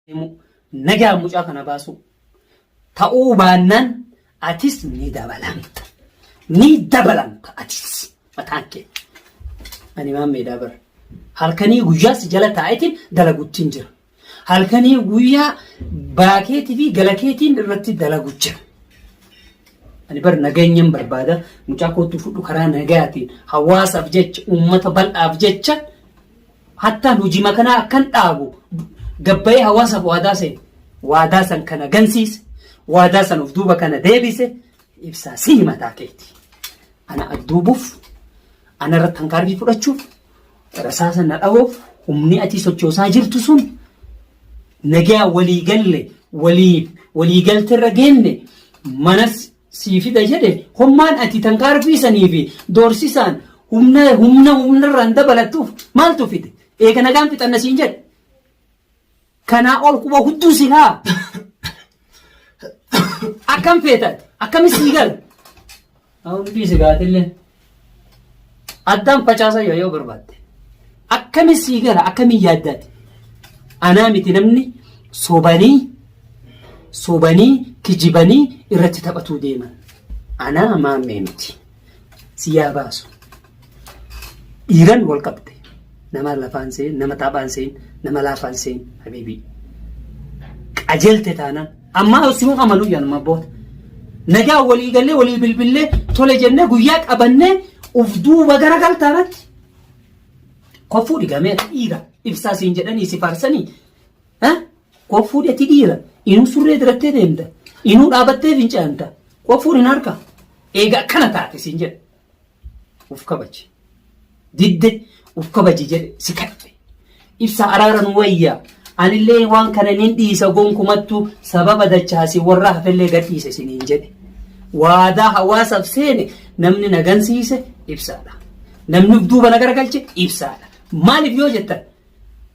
Deemuu nagaan mucaa kana baasuu ta'uu baannaan atis ni dabalamta. Ni dabalamta atis mataan kee. Ani maammeedhaa bara. Halkanii guyyaa si jala taa'eetiin dalaguttiin jira. Halkanii guyyaa baakeetii fi galakeetiin irratti dalagu jira. Ani bar nageenyan barbaada mucaa kootu fudhu karaa nagaatiin hawaasaaf jecha uummata bal'aaf jecha Hattaan hojii makanaa akkan dhaabu gabbayee hawaasaaf waadaa seene. Waadaa san kana gansiise, waadaa san of duuba kana deebise ibsaa sii mataa keeti. Ana adduubuuf, ana irratti hankaarfii fudhachuuf, rasaasa na dhawuuf humni ati sochoosaa jirtu sun nagaa walii galle walii walii galterra geenne manas sii fida jedhe hommaan ati tankaarfii sanii fi doorsisaan humna humna humnarraan dabalattuuf maaltu fide eega nagaan fixanna siin jedhe kanaa ol quba hudduu si haa akkam feetat akkami sii gala hundi si gaatillee addaan facaasa yoo yoo barbaadde akkami sii gala akkami yaaddaati anaa miti namni sobanii sobanii kijibanii irratti taphatuu deeman anaa maammee miti si yaa baasu dhiiran wal qabde nama lafaan seen nama taphaan seen nama laafaan seen habiibii qajeelte taanaan ammaa simuun amanuu yaanuma boota nagaa walii gallee walii bilbillee tole jennee guyyaa qabannee uf duuba garagaltaanatti koffuu dhigamee dhiira ibsaa siin jedhanii si faarsanii Koo fuudhi ati dhiira. Inuu surree dirattee deemta. Inuu dhaabattee fincaanta. Koo fuudhi na harkaa. Eega akkana taate siin jedhe. Uf kabaji. Didde uf kabaji jedhe si kadhe. Ibsa araara nu wayya. Anillee waan kana nin dhiisa gonkumattu sababa dachaasi warra hafellee gad dhiise isiniin jedhe. Waadaa hawaasaaf seene namni na gansiise ibsaadha. Namni uf duuba na garagalche ibsaadha. Maaliif yoo jettan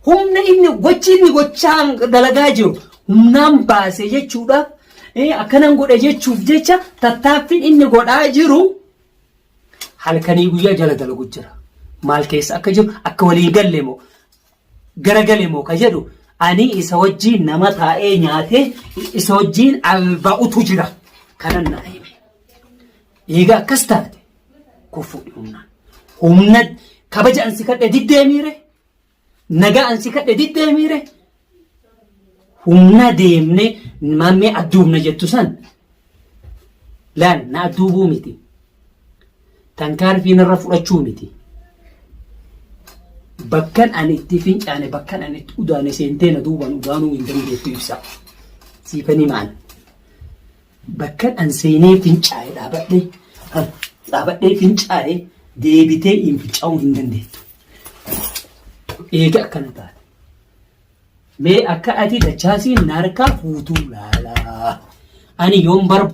Humna inni gochi inni gochaan dalagaa jiru humnaan baase jechuudhaaf akkanan godhe jechuuf jecha tattaaffiin inni godhaa jiru halkanii guyyaa jala dalagu jira. Maal keessa akka jiru akka walii galle moo garagale moo ka jedhu ani isa wajjiin nama taa'ee nyaatee isa wajjiin alba'utu jira. Kanan naa hime. Egaa akkas taate kufuudhi humnaan. Humna kabaja ansi kadhe diddeemiire. Nagaa ansi kadhe diddeemiire. Humna deemne maammee adduubna jettu san laal na adduubuu miti. Tankaarfii narra fudhachuu miti. Bakkan ani itti fincaane bakkan ani itti udaane seentee na duubaan udaanuu hin dandeettu ibsa. Siifanii maal? Bakkan an seenee fincaa'e dhaabadhee dhaabadhee fincaa'e deebitee hin fincaa'uu hin dandeettu. Eega akkana taate. Mee akka ati dachaasiin na harkaa fuutuu laalaa. Ani yoon barbaade.